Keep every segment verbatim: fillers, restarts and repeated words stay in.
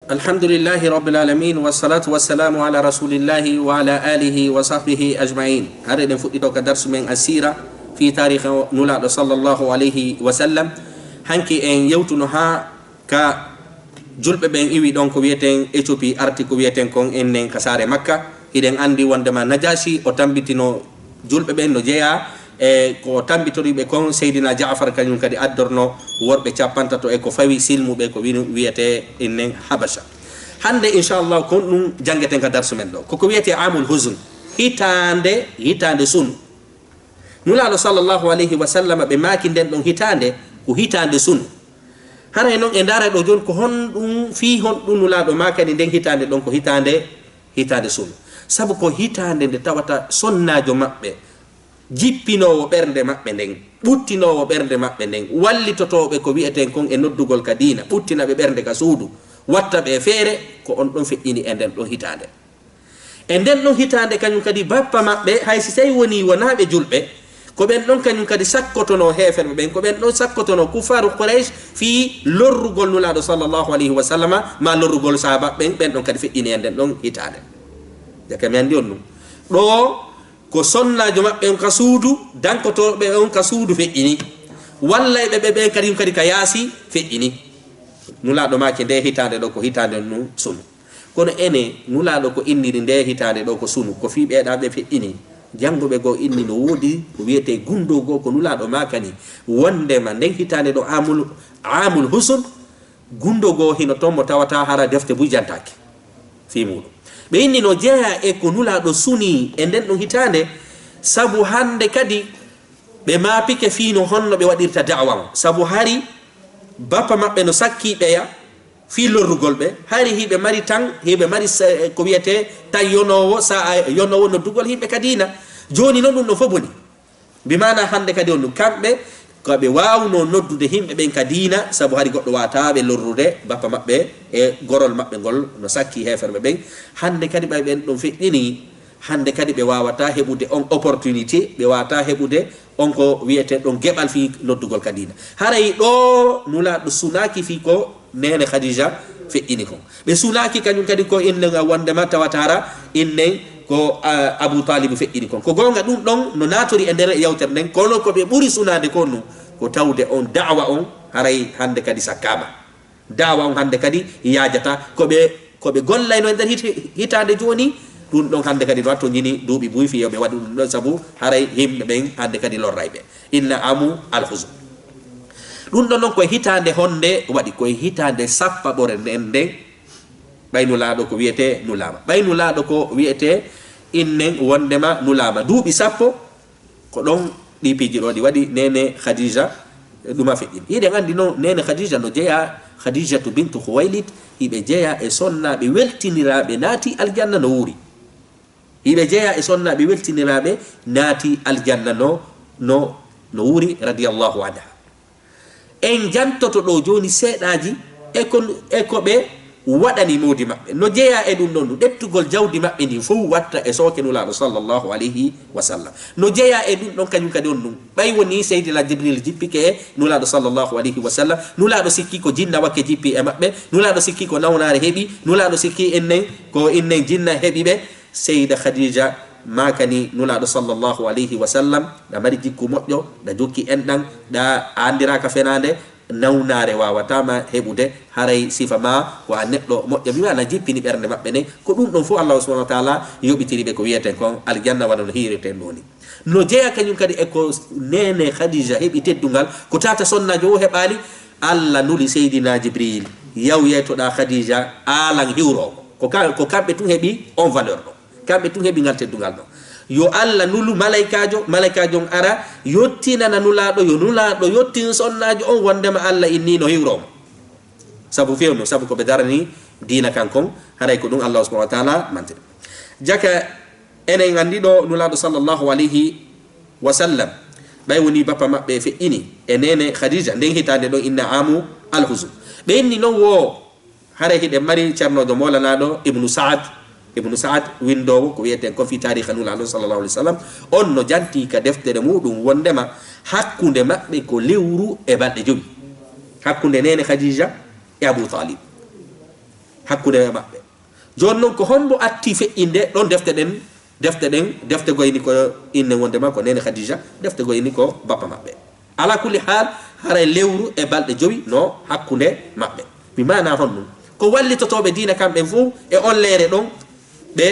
Alhamdulillahi Rabbil Alamin, wassalatu wassalamu ala Rasulillahi wa ala alihi wa sahbihi ajma'in. Hare ɗen fuɗɗito ka darsu men asira fi tarihi Nulaaɗo sallallahu alayhi wa sallam. Hanki en yewtuno ha ka julɓe ɓen iwi ɗon ko wiyeten Éthiopie, arti ko wiyeten kon ennen ka saare Makka. Hiɗen andi wondema Najashi o tambitino julɓe ɓen no jeeya e ko tambitoriɓe kon. Seydina Jaafar kañum kadi addorno worɓe capantato e ko fawi silmuɓe ko wini wiyete innen Habasha. Hande inchallah kon ɗum jangeten ka darsu men ɗo, koko wiyete amul huzn, hitande, hitande sunu. Nulaaɗo sallallahu alayhi wa sallam ɓe maaki nden ɗon hitande ko hitande sunu. Haray non e ndaara ɗo jooni ko honɗum, fii honɗum Nulaaɗo maakani nden hitaande ɗon ko hitaande, hitaande sunu? Sabu ko hitaande nde tawata sonnaajo maɓɓe, jippinoowo ɓernde maɓɓe nden, ɓuttinoowo ɓernde maɓɓe nden, wallitotooɓe ko wi'eten kon e noddugol ka diina, ɓuttina ɓe ɓernde ka suudu, watta ɓe e feere, ko on ɗon feƴƴini e nden ɗon hitaande. E nden ɗon hitaande kañum kadi bappa maɓɓe, hay si tawi wonii wonaaɓe julɓe, ko ɓen ɗon kañum kadi sakkotonoo heeferɓe ɓen, ko ɓen ɗon sakkotonoo kuffaaru Quraysh fii lorrugol Nulaaɗo sallallahu alayhi wa sallama, maa lorrugol sahaaba ɓen, ɓen ɗon kadi feƴƴini e nden ɗon hitaande. Jaka mi anndi on ɗum. Ɗoo ko sonnaajo maɓɓe on ka suudu, dankotooɓe on ka suudu feƴƴini. Wallayɓe ɓe ɓen kadi, kadi ka yaasi feƴƴini. Nulaaɗo maaki nde hitaande ɗo ko hitaande nun sunu. Kono ene, Nulaaɗo ko inniri nde hitaande ɗo ko sunu, ko fii ɓeeɗaa ɓe feƴƴini. Jannguɓe goo inni no woodi ko wiyetee gunndoo goo ko Nulaaɗo maakani, wonndema nden hitaande ɗo amul, amul husun, gunndoo goo hino ton mo tawata hara defte buy jantaaki fii muuɗum. Ɓe inni no jeyaa e ko Nulaaɗo suni e nden ɗum hitaande, sabu hannde kadi ɓe maapike fii no honno ɓe waɗirta da'wa on. Sabu hari bappa maɓɓe no sakkii ɓeya fii lorrugol ɓe, hari hiɓe mari tan, hiɓe mari sa-, ko wiyetee tan yonoowo, sa-, yonoowo noddugol yimɓe ka diina. Jooni non ɗum ɗon fof boni. Bi maana hannde kadi on ɗum, kamɓe ko ɓe waawno noddude yimɓe ɓen ka diina, sabu hari goɗɗo waawataa ɓe lorrude bappa maɓɓe e gorol maɓɓe ngol no sakkii heeferɓe ɓen. Hannde kadi ɓay ɓen ɗon feƴƴini, hannde kadi ɓe waawataa heɓude on opportunité, ɓe waawataa heɓude on ko wiyetee ɗon geɓal fii noddugol ka diina. Haray ɗoo Nulaaɗo sunaaki fii ko neene Khadija feƴƴini kon. Ɓe sunaaki kañum kadi ko innen wonndema tawata hara innen ko, a, Abu Talib feƴƴini kon. Ko goonga ɗum ɗon no naatori e nder yewtere nden, kono ko ɓe ɓuri sunaade kon ɗum ko tawde on da'wa on haray hannde kadi sakkaama. Da'wa on hannde kadi yaajata. Ko ɓe, ko ɓe gollayno e nder hit-, hitaande jooni, ɗum ɗon hannde kadi no watto ñini duuɓi buy fii yo ɓe waɗu ɗum ɗon, sabu haray yimɓe ɓen hannde kadi lorray ɓe. Inna amu alhuzun. Ɗum ɗon non koye hitaande honde waɗi? Koye hitaande sappaɓore nden nden, ɓay Nulaaɗo ko wiyetee nulaama. Ɓay Nulaaɗo ko wiyetee innen wonndema nulaama. Duuɓi sappo, ko ɗon ɗi piiji ɗo ɗi waɗi, neene Khadija ɗuma feƴƴini. Hiɗen anndi non, neene Khadija no jeyaa, Khadijatu bintu Khuwaylid, hiɓe jeyaa e sonnaaɓe weltiniraaɓe naati aljanna no wuuri. Hiɓe jeyaa e sonnaaɓe weltiniraaɓe naati aljanna no, no, no wuuri, radiyallahu anha. En jantoto ɗo jooni seeɗaaji e ko, e ko ɓe waɗani moodi maɓɓe. No jeyaa e ɗum ɗon ɗum, ƴettugol jawdi maɓɓe ndin fow watta e sooke Nulaaɗo sallallahu alayhi wa sallam. No jeyaa e ɗum ɗon kañum kadi on ɗum. Ɓay woni Seydina Jibril jippike e Nulaaɗo sallallahu alayhi wa sallam. Nulaaɗo sikki ko jinna wakke jippi e maɓɓe. Nulaaɗo sikki ko nawnaare heɓi. Nulaaɗo sikki innen ko innen jinna heɓi ɓe. Seyda Khadija maakani Nulaaɗo sallallahu alayhi wa sallam, ɗa mari jikku moƴƴo, ɗa jokki enɗan, ɗa anndiraaka fenaande, nawnaare waawataa ma heɓude, haray sifa ma ko a neɗɗo moƴƴo. Mi wala jippini ɓernde maɓɓe nden, ko ɗum ɗon fof Allahu subhanahu wa taala yoɓitiri ɓe ko wiyeten kon aljanna, wano no hiireten ɗo ni. No jeyaa kañum kadi e ko neene Khadija heɓi teddungal, ko tata sonnaajo o heɓaali, Allah nuli Seydina Jibril, yaw yeytoɗaa Khadija, aalan hiwroowo. Ko ka-, ko kamɓe tun heɓi on valeur ɗo. Kamɓe tun heɓi ngal teddungal ɗo. Yo Allah nulu malaykaajo, malaykaajo on ara, yottinana Nulaaɗo, yo Nulaaɗo yottin sonnaajo on wonndema Allah innii no hiwroo mo. Sabu fewndo, sabu ko ɓe darani diina kan kon, haray ko ɗum Allah subhanahu wa taala mantiri. Jaka enen anndi ɗo Nulaaɗo sallallahu alayhi wa sallam, ɓay woni bappa maɓɓe feƴƴini e neene Khadija, nden hitaande ɗon inna amu alhuzun. Ɓe inni non wo, haray hiɗen mari ceernoojo moolanaaɗo Ibnu Saad, Ibnu Saad winndoowo ko wiyeten kon fii taariha Nulaaɗo sallallahu alayhi wa sallam, on no jantii ka deftere muuɗum wonndema hakkunde maɓɓe ko lewru e balɗe jowi. Hakkunde neene Khadija e Abu Talib. hakkunde maɓɓe. Jooni noon, ko hombo atti feƴƴinde ɗon defte ɗen, defte ɗen, defte goyni ko innen wonde ma ko Neene Khadija, defte goyni ko bappa maɓɓe. Ala kulli haal, haray lewru e balɗe jowi no hakkunde maɓɓe. Mi maana honɗum? Ko wallitotooɓe diina kamɓe fof e on leere ɗon, ɓe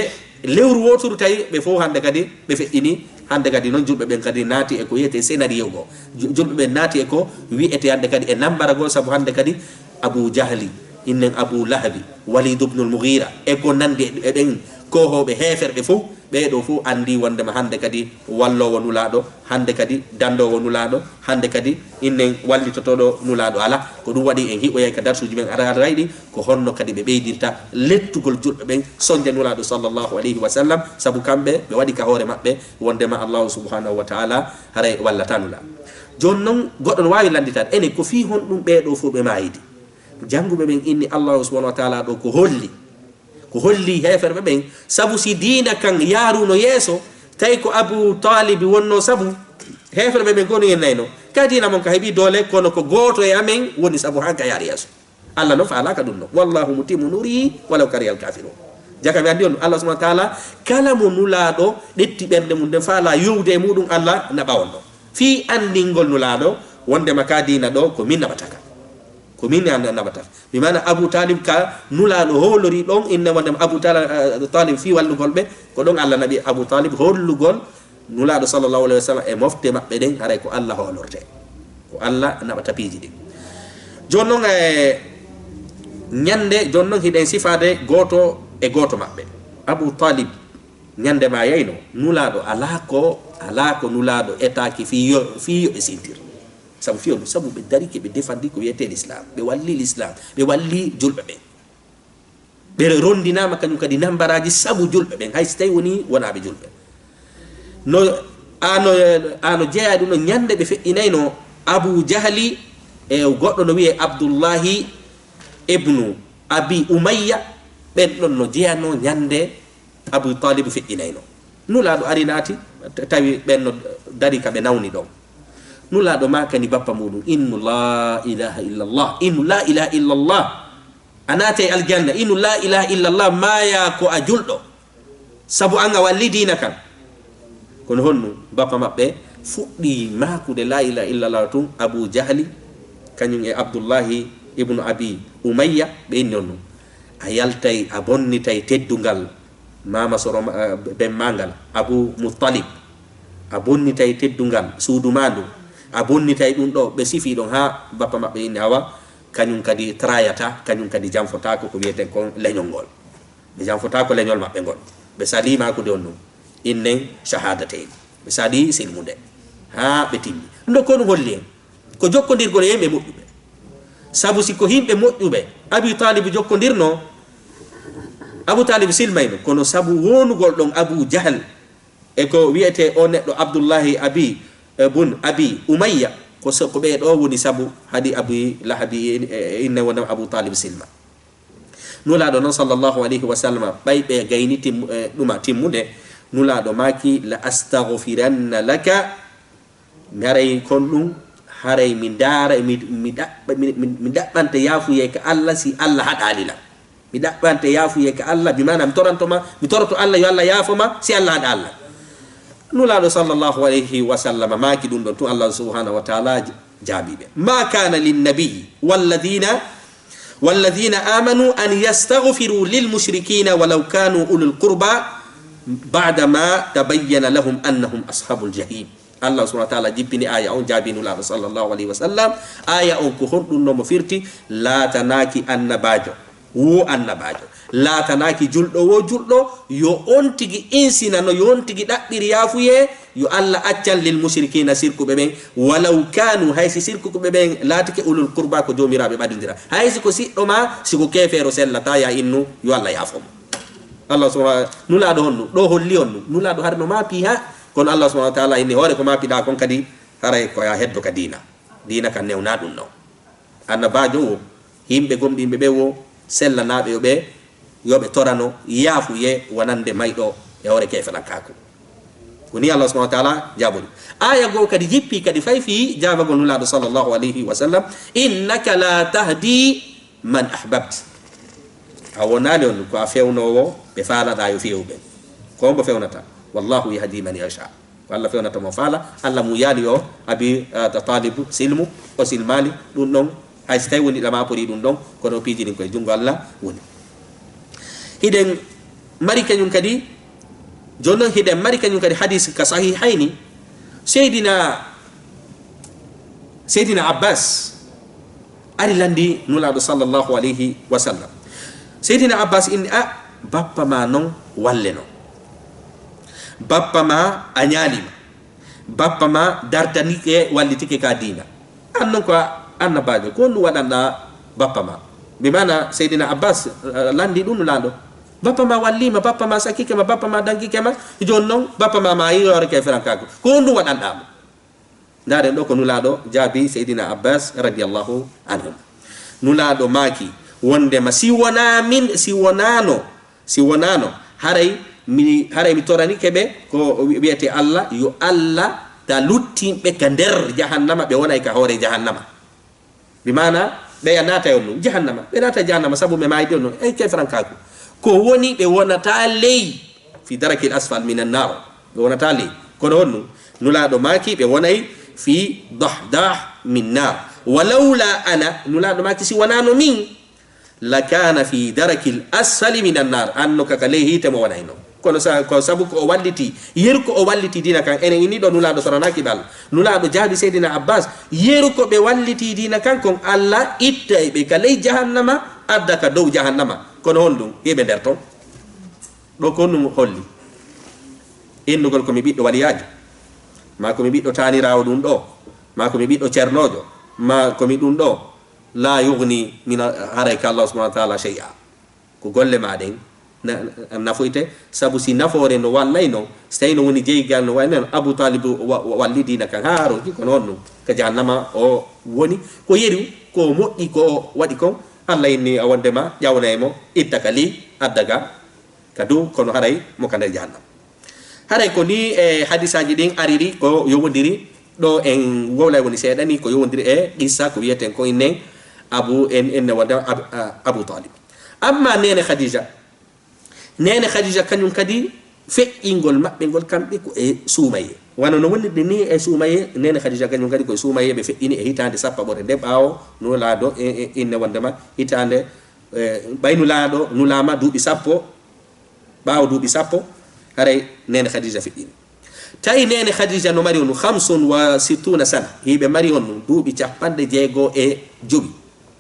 lewru wooturu tawi ɓe fof hannde kadi ɓe feƴƴini. Hannde kadi noon julɓe ɓen kadi naati e ko wiyetee scénario goo. Ju-, julɓe ɓen naati e ko wiyetee hannde kadi e nambara goo, sabu hannde kadi Abu Jahli, innen Abu Lahabi, Walid ibnul Mughira, e ko nanndi e, e ɓen koohooɓe heeferɓe fof, ɓee ɗoo fof anndi wonndema hannde kadi walloowo Nulaaɗo, hannde kadi danndoowo Nulaaɗo, hannde kadi innen wallitotooɗo Nulaaɗo alaa. Ko ɗum waɗi en hiɓoyay ka darsuuji men ara-, arayɗi, ko honno kadi ɓe ɓeydirta lettugol julɓe ɓen sonnde Nulaaɗo sallallahu alayhi wa sallam, sabu kamɓe ɓe waɗi ka hoore maɓɓe wonndema Allahu subhanahu wa taala haray wallata Nulaaɗo. Jooni noon, goɗɗo no waawi lannditaade, enen ko fii honɗum ɓee ɗoo fof ɓe maayidi? Jannguɓe ɓen inni Allahu subhanahu wa taala ɗoo ko holli, ko holli heeferɓe ɓen, sabu si diina kan yaaruno yeeso, tawi ko Abu Talib wonno sabu, heeferɓe ɓen ko no yennayno, ka diina mon ka heɓi doole, kono ko gooto e amen woni sabu han ka yaari yeeso. Allah no faalaaka ɗum ɗon. Wallahu mutimmu nurihi walaw karihal kafirun. Jaka mi anndi on, Allah subhanahu wa taala, kala mo Nulaaɗo ɗetti ɓernde mum nden, faala yowde e muɗum, Allah naɓa on ɗon. Fii anndingol Nulaaɗo wonndema ka diina ɗoo ko min naɓata ka. Ko min na-, naɓata ka. Mi maana Abu Talib ka Nulaaɗo hoolori ɗon, inne wonndema Abu Tala-, eh, Talib fii wallugol ɓe, ko ɗon Allah naɓi Abu Talib hollugol Nulaaɗo sallallahu alayhi wa sallam e mofte maɓɓe ɗen, haray ko Allah hoolorte. Ko Allah naɓata piiji ɗin. Jooni noon, e ñannde, jooni noon hiɗen sifaade gooto e gooto maɓɓe. Abu Talib, ñannde maayayno, Nulaaɗo alaa ko, alaa ko Nulaaɗo etaaki fii yo, fii yo ɓe sintir. Sabu fii on ɗum, sabu ɓe darike, ɓe defandi ko wiyetee Lislaam, ɓe walli Lislaam, ɓe walli julɓe ɓen. Ɓe ronndinaama kañum kadi nambaraaji sabu julɓe ɓen, hay si tawii wonii wonaaɓe julɓe. No, a no, a no jeyaa ɗum no ñannde ɓe feƴƴinayno Abu Jahli e goɗɗo no wiyee Abdullahi ibnu Abi Umayya, ɓen ɗon no jeyanoo ñannde Abu Talib feƴƴinayno. Nulaaɗo ari naati, t-, tawi ɓen no dari ka ɓe nawni ɗon. Nulaaɗo maakani bappa muɗum, "Innu laa ilaaha illallah, innu laa ilaaha illallah." A naatay aljanna, inu laa ilaaha illallah, maayaa ko a julɗo, sabu an a wallii diina kan. Kono honɗum? Bappa maɓɓe fuɗɗii maakude laa ilaaha illallah tun, Abu Jahli, kañum e Abdullahi ibnu Abi Umayya, ɓe inni on ɗum. A yaltay, a bonnitay teddungal maama soro ma-, eh, ben maa ngal, Abu Muttalib. A bonnitay teddungal suudu maa ndun. A bonnitay ɗum ɗo, ɓe sifii ɗon haa bappa maɓɓe inni, awa, kañum kadi trayata, kañum kadi janfotaako ko wiyeten kon leñol ngol. Ɓe janfotaako leñol maɓɓe ngol. Ɓe salii maakude on ɗum. Innen shahadatayn. Ɓe salii silmude. Haa ɓe timmi. Ɗum ɗo ko ɗum holli en. Ko jokkondirgol e yimɓe moƴƴuɓe. Sabu si ko yimɓe moƴƴuɓe Abi Talib jokkondirno, Abu Talib silmayno, kono sabu wonugol ɗon Abu Jahal, e ko wiyetee o neɗɗo Abdullahi Abi, e, bun Abi Umayya, ko so, ko ɓee ɗoo woni sabu hadi Abi Lahabi e, e, e inne wonam Abu Talib silma. Nulaaɗo noon, sallallahu alayhi wa sallam, ɓay ɓe gayni timmu-, e, ɗuma timmude, Nulaaɗo maaki, "La astaghfiranna laka." Mi haray kon ɗum, haray mi ndaara, mi, mi ɗaɓɓa-, mi, mi, mi ɗaɓɓante yaafuyee ka Allah si Allah haɗaali lan. Mi ɗaɓɓante yaafuyee ka Allah, bi maana mi toranto ma, mi toroto Allah yo Allah yaafo ma si Allah haɗa Allah. Nulaaɗo sallallahu alayhi wa sallam maaki ɗum ɗon, tun Allah subhanahu wa ta'ala jaabii ɓe. "Ma kana lin nabiyyi walladhina, walladhina amanu an yastaghfiru lil mushrikina walaw kanu ulul qurba ba'da ma tabayyana lahum annahum ashabul jahim." Allah subhanahu wa ta'ala jippini aya on, jaabi Nulaaɗo sallallahu alayhi wa sallam. Aya on ko honɗum no mo firti? Laatanaaki annabaajo wo annabaajo, laatanaaki julɗo wo julɗo, yo on tigi insinano, yo on tigi ɗaɓɓir yaafuyee, yo Allah accan lil mushrikina, sirkuɓe ɓen, walaw kanu, hay si sirkuɓe ɓen laatike ulul qurba, ko joomiraaɓe ɓadindira, hay si ko siɗɗo ma, si ko keefeero sellata, ya innu, yo Allah yaafo mo. Allah subhanahu, Nulaaɗo honɗum? Ɗo holli on ɗum. Nulaaɗo hari no maapi ha, kono Allah subhanahu wa ta'ala inni hoore ko maapiɗaa kon kadi, haray ko ya heddo ka diina. Diina kan newna ɗum ɗon. Annabaajo wo, yimɓe gomɗinɓe ɓe wo, sellanaaɓe yo ɓe, yo ɓe torano yaafuyee wonande mayɗo e hoore keefelankaaku. Ko ni Allah subhanahu wa ta'ala jaabori. Aya goo kadi jippi kadi fay fii jaabagol Nulaaɗo sallallahu alayhi wa sallam, "Innaka la tahdi man ahbabt." A wonaali on ko a fewnoowo ɓe faalaɗaa yo feewu ɓen. Ko hombo fewnata? Wallahu yahdi man yasha. Ko Allah fewnata mo faala. Allah mu yaali yo Abi, ah, Talib silmu, o silmaali ɗum ɗon. Hay si tawi woni ɗama pori ɗum ɗon, kono o piiji ɗin koye junngo Allah woni. Hiɗen mari kañum kadi, jooni noon hiɗen mari kañum kadi hadis ka sahihayni, Seydina, Seydina Abbas ari landi Nulaaɗo sallallahu alayhi wa sallam. Seydina Abbas inni, "A, bappa ma noon walleno. Bappa ma a ñaalima. Bappa ma dartanike, wallitike ka diina. An noon ko a annabaajo, ko honɗum waɗanɗa bappa ma?" Bi maana Seydina Abbas, eh, landi ɗum Nulaaɗo. "Bappa ma wallima, bappa ma sakike ma, bappa ma dankike ma. Jooni noon bappa ma ma yiyoore ke ferankaaku. Ko honɗum waɗanɗa mo?" Ndaaren ɗo ko Nulaaɗo jaabi Seydina Abbas radiyallahu anhu. Nulaaɗo maaki wondema, "Si wonaa min, si wonaano, si wonaano, haray mi, haray mi toranike ɓe ko wi-, wiyete Allah, yo Allah ta luttinɓe ka nder jahannama, ɓe wonay ka hoore jahannama." Bi maana, ɓeya naatay on ɗum jahannama. Ɓe naatay jahannama sabu ɓe maaydi on ɗum. Ey, kefrankaaku. Ko woni ɓe wonata ley, fi darakil asfal minan nar. Ɓe wonata ley. Kono honɗum? Nulaaɗo maaki ɓe wonay fi dahdah min nar. Walawla ana, Nulaaɗo maaki si wanaano min, la kana fi darakil asfali minan nar. Anno kaka ley hiite mo wonayno. Kono sa, ko sabu ko o walliti, yeru ko o walliti diina kan. Enen ini ɗo Nulaaɗo toranaaki ɓe Allah. Nulaaɗo jaabi Seydina Abbas, yeru ko ɓe walliti diina kan kon, Allah ittay ɓe ka ley jahannama, adda ka dow jahannama. Kono honɗum? Hiɓe nder ton. Ɗo ko honɗum holli? Innugol ko mi ɓiɗɗo waliyaajo, ma ko mi ɓiɗɗo taaniraawo ɗum ɗo, ma ko mi ɓiɗɗo cernoojo, ma ko mi ɗum ɗo, la yughni min, haray ka Allah subhanahu wa ta'ala shay'a. Ko golle ma ɗen na, na, nafoyte, sabu si nafoore no wallay non, si tawi no woni jeygal no wayno non, Abu Talib wa-, wa-, walli diina kan haa ronki, kono honɗum? Ka jahannama o woni. Ko yeru, ko moƴƴi ko o waɗi kon, Allah inni a wondema ƴawnay mo, itta ka ley, adda ga ka dow, kono haray mo ka nder jahannama. Haray ko ni e hadisaaji ɗin ariri ko yowondiri, ɗo en wowlay woni seeɗa ni ko yowondiri e qissa ko wiyeten ko innen Abu, en, en ne wonde Ab-, a-, Abu Talib. Amma Neene Khadija, Neene Khadija kañum kadi feƴƴingol maɓɓe ngol kamɓe ko e suumaye. Wano no wonirde ni e suumaye, Neene Khadija kañum kadi ko e suumaye ɓe feƴƴini e hitaande sappaɓore nde ɓaawo Nulaaɗo, e, e, inne wondema hitaande, e, ɓay Nulaaɗo nulaama duuɓi sappo, ɓaawo duuɓi sappo, haray Neene Khadija feƴƴini. Tawi Neene Khadija no mari on khamsun wa sittuna sana, hiɓe mari on duuɓi capanɗe jeego e jowi.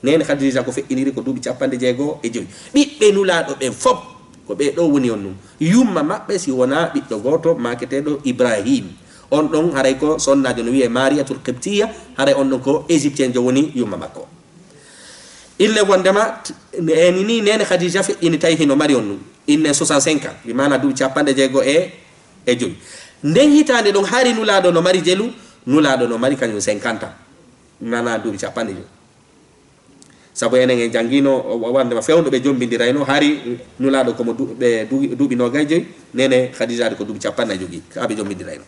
Neene Khadija ko feƴƴiniri ko duuɓi capanɗe jeego e jowi. Ɓiɓɓe Nulaaɗo ɓen fop, ko ɓe ɗo woni on ɗum. Yumma maɓɓe, si wonaa ɓiɗɗo gooto, maaketeeɗo Ibrahim. On ɗon haray ko sonnaajo no wiyee Mariyatul Qibtiya, haray on ɗon ko Égyptienjo woni yumma makko. Inne wondema, t-, eni ni Neene Khadija feƴƴini tawi hino mari on ɗum. Inne soixante-cinq ans, bi maana duuɓi capanɗe jeego e, e jowi. Nden hitaande ɗon hari Nulaaɗo no mari jelu, Nulaaɗo no mari kañum cinquante ans. Bi maana duuɓi capanɗe jowi. Sabu enen en janngino, o, o, wondema fewndo ɓe jombindirayno, hari Nulaaɗo ko mo du-, ɓe du-, duuɓi noogay jowi, Neene Khadija ko duuɓi capanɗe jowi, ka ɓe jombindirayno.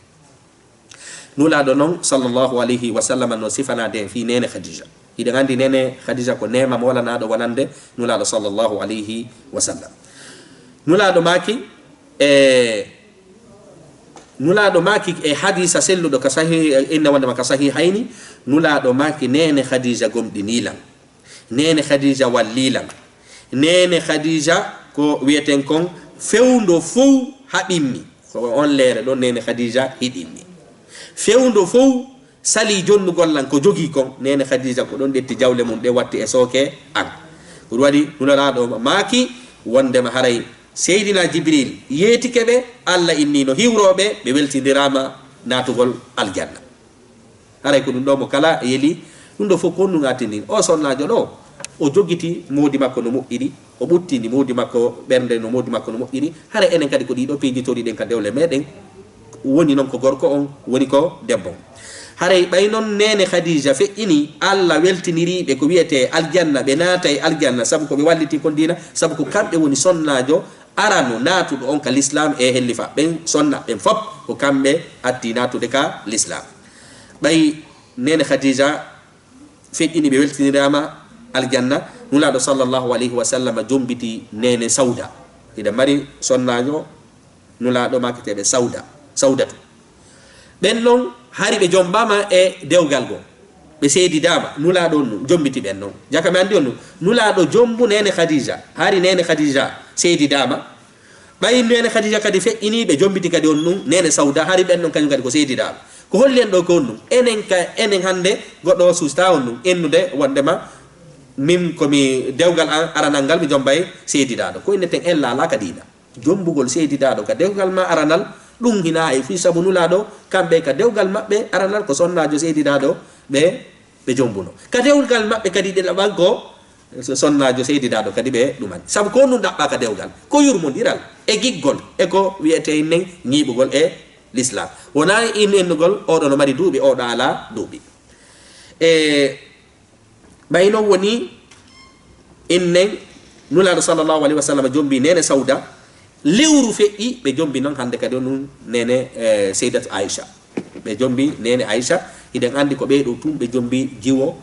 Nulaaɗo non, sallallahu alayhi wa sallam, no sifanaade en fii Neene Khadija. Hiɗen anndi Neene Khadija ko neema moolanaaɗo wonande Nulaaɗo, sallallahu alayhi wa sallam. Nulaaɗo maaki, e, Nulaaɗo maaki e hadiisa selluɗo ka sahih, inna wondema ka Sahihayni, Nulaaɗo maaki, Neene Khadija gomɗinii lan. Neene Khadija wallii lan. Neene Khadija ko wiyeten kon fewndo fow haɓimmi. Ko on leere ɗon Neene Khadija hiɗimmi. Fewndo fow salii jonnugol lan ko jogii kon. Neene Khadija ko ɗon ƴetti jawle mum ɗe watti e sooke an. Ko ɗum waɗi Nulaaɗo maaki wondema haray Seydina Jibril yeetike ɓe, Allah inni no hiwrooɓe, ɓe weltindiraama naatugol aljanna. Haray ko ɗum ɗo mo kala yeli, ɗum ɗo fof ko honɗum attini? O sonnaajo ɗo, o jogiti moodi makko no moƴƴiri, o ɓuttini moodi makko ɓernde no moodi makko no moƴƴiri. Haray enen kadi ko ɗiɗo piiji toriɗen ka dewle meɗen, woni noon ko gorko on, woni ko debbo on. Haray ɓay noon Neene Khadija feƴƴini, Allah weltiniriɓe ko wiyetee aljanna, ɓe naatay aljanna sabu ko ɓe walliti kon diina, sabu ko kamɓe woni sonnaajo arano naatuɗo on ka lislaam e hellifa ɓen sonna ɓen fop, ko kamɓe atti naatude ka lislaam. Ɓay Neene Khadija feƴƴini ɓe weltiniraama aljanna, Nulaaɗo sallallahu alayhi wa sallam jombiti neene Sawda. Hiɗa mari sonnaajo Nulaaɗo maaketeeɓe Sawda, Sawdatu. Ɓen non hari ɓe jombaama e dewgal goo. Ɓe seedidaama, Nulaaɗo on nun jombiti ɓen non. Jaka mi anndi on nun, Nulaaɗo jombu neene Khadija. Hari neene Khadija seedidaama. Ɓay neene Khadija kadi feƴƴinii, ɓe jombiti kadi on nun neene Sawda, hari ɓen non kañum kadi ko seedidaaɓe. Ko holli en ɗoo ko on nun? Enen ka, enen hannde goɗɗo o suustaa on nun, ennude wondema min ko mi dewgal an aranal ngal mi jombay seedidaaɗo. Ko inneten ella alaa ka diina. Jombugol seedidaaɗo ka dewgal maa aranal, ɗum hinaa e fii sabu Nulaaɗo, kamɓe ka dewgal maɓɓe aranal ko sonnaajo seedidaaɗo ɓe, ɓe jombuno. Ka dewgal maɓɓe kadi ɗiɗaɓal ko so-, sonnaajo seedidaaɗo kadi ɓe ɗumani. Sabu ko on nun ɗaɓɓaa ka dewgal, ko yurmondiral, e giggol, e ko wi'etee nen ñiiɓugol e Lislaam. Wonaa in ennugol, oɗo no mari duuɓi, oɗo alaa duuɓi. E ɓay non woni innen Nulaaɗo sallallahu alayhi wa sallam jombi neene Sawda, lewru feƴƴi, ɓe jombi non hannde kadi on nun neene, eh, Seydatu Aisha. Ɓe jombi neene Aisha, hiɗen anndi ko ɓee ɗoo tun ɓe jombi jiwo,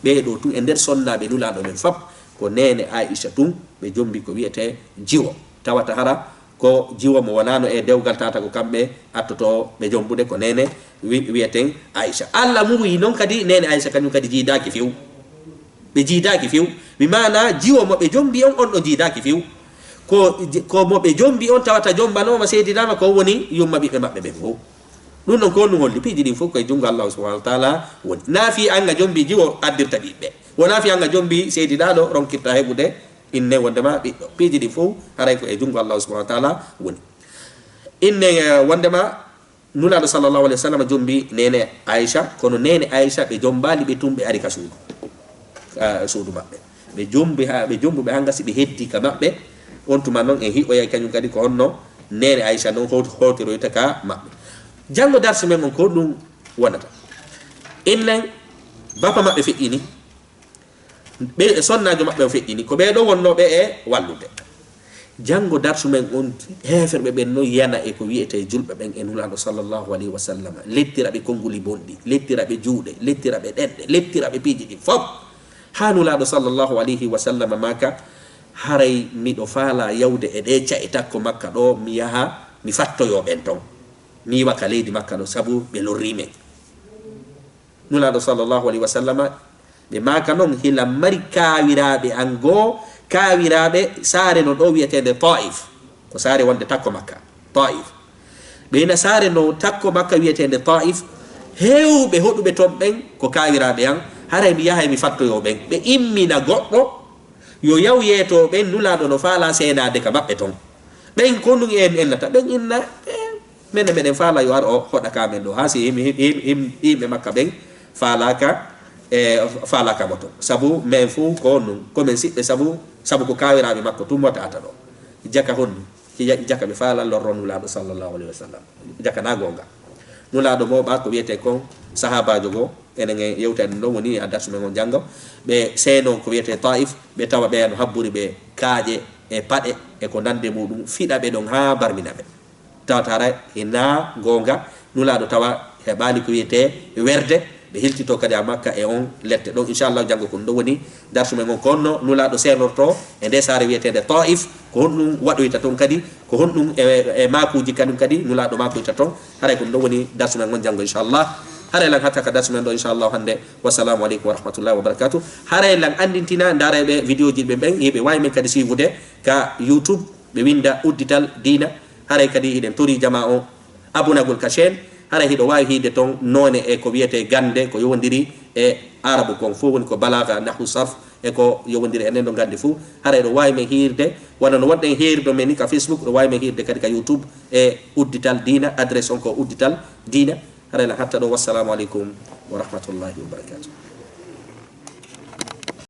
ɓee ɗoo tun e nder sonnaaɓe Nulaaɗo ɓen fop, ko neene Aisha tun ɓe jombi ko wi'etee jiwo. Tawata hara ko jiwo mo wonaano e dewgal tata ko kamɓe attoto ɓe jombude ko neene wi-, wi'eten Aisha. Alla muuyi non kadi neene Aisha kañum kadi jiidaaki few. Ɓe jiidaaki few. Mi maana jiwo mo ɓe jombi on, on ɗon jiidaaki few. Ko, ko mo ɓe jombi on tawata jombanooma seedinaama ko woni yumma ɓiɓɓe maɓɓe ɓen fow. Ɗum ɗon ko honɗum holli? Piiji ɗin fow ko e junngo Allahu subhanahu wa taala woni. Naa fii an a jombi jiwo addirta ɓiɓɓe. Wonaa fii an a jombi seedinaaɗo ronkirta heɓude inne wondema ɓiɗɗo. Piiji ɗin fow haray ko e junngo Allahu subhanahu wa taala woni. Inne, eh, wondema Nulaaɗo sallallahu alayhi wa sallam jombi neene Aisha, kono neene Aisha ɓe jombaali ɓe tun, ɓe ari ka suudu, ka suudu maɓɓe. Ɓe jombi ha, ɓe jombu ɓe hanga si ɓe heddi ka maɓɓe. On tuma non en hi'oyay kañum kadi ko honno neene Aisha non hawt-, hawtiroyta ka maɓɓe. Janngo darsu men on ko ɗum wonata. Innen bapa maɓɓe feƴƴini. Ɓe e sonnaajo maɓɓe o feƴƴini. Ko ɓee ɗoo wonnooɓe e wallude. Janngo darsu men on, heeferɓe ɓen non yana e ko wi'etee julɓe ɓen e Nulaaɗo sallallahu alayhi wa sallam. Lettira ɓe konnguli bonɗi, lettira ɓe juuɗe, lettira ɓe ɗenɗe, lettira ɓe piiji ɗin fof. Haa Nulaaɗo sallallahu alayhi wa sallam maaka, haray miɗo faalaa yawde e ɗee ca'e takko Makka ɗoo, mi yaha, mi fattoyoo ɓen ton. Mi iwa ka leydi Makka ɗoo, sabu ɓe lorrii men. Nulaaɗo sallallahu alayhi wa sallama, ɓe maaka non, hila mari kaawiraaɓe an goo, kaawiraaɓe saare no ɗoo wi'eteende Taif, ko saare wonde takko Makka, Taif. Ɓe ina saare no takko Makka wi'eteende Taif, heewɓe hoɗuɓe ton ɓen ko kaawiraaɓe an, haray mi yahay mi fattoyoo ɓen. Ɓe immina goɗɗo, yo yaw yeetoo ɓen, Nulaaɗo no faalaa seenaade ka maɓɓe ton. Ɓen ko ɗum en ennata, ɓen inna, eh, menen meɗen faalaa yo ar o hoɗa ka men ɗoo, haa si him-, him-, him-, him-, yimɓe Makka ɓen faalaaka, eh, faalaaka mo ton. Sabu men fof ko ɗum, ko men siɓɓe, sabu, sabu ko kaawiraaɓe makko tun mo ta'ata ɗoo. Jaka honɗum? Ki ja-, jaka ɓe faalaa lorro Nulaaɗo sallallahu alayhi wa sallam. Jaka na goonga. Nulaaɗo mooɓa ko wi'etee kon sahaabaajo goo, enen e yewta en ɗon woni a darsu men on janngo. Ɓe seeno ko wi'etee Taif, ɓe tawa ɓe no habburi ɓe kaaƴe e paɗe e ko nande muɗum, fiɗa ɓe ɗon haa barmina ɓe. Tawata hara hina goonga, Nulaaɗo tawa heɓaali ko wi'etee werde, ɓe hiltito kadi a Makka e on lette ɗon. Inchallahu janngo ko ɗum ɗon woni darsu men on ko honno Nulaaɗo seerorto e nde saare wi'eteende Taif, ko honɗum waɗoyta ton kadi, ko honɗum e, e maakuuji kanum kadi Nulaaɗo maakoyta ton. Haray ko ɗum ɗon woni darsu men on janngo inchallah. Haray lan hatta ka darsu men ɗo inchallah hannde. Wassalamu aleykum wa rahmatullahi wa barakatuh. Haray lan anndintina ndaarayɓe vidéo ji ɓe ɓen, hiɓe waawi men kadi suivude ka YouTube, ɓe winnda Uddital Diina. Haray kadi hiɗen tori jamaa on abunagol ka chaîne. Haray hiɗo waawi hiide ton noone e ko wi'etee gannde ko yowondiri e Arabu kon fof, woni ko balaaga, nahwu, sarf, e ko yowondiri e nden ɗo nganndi fof. Haray ɗo waawi men hiirde, wano no wonɗen heerido men ni ka Facebook, ɗo waawi men hiirde kadi ka YouTube e Uddital Diina, adresse on ko Uddital Diina. Haray lan hatta ɗo, wassalamu aleykum wa rahmatullahi wa barakatuh.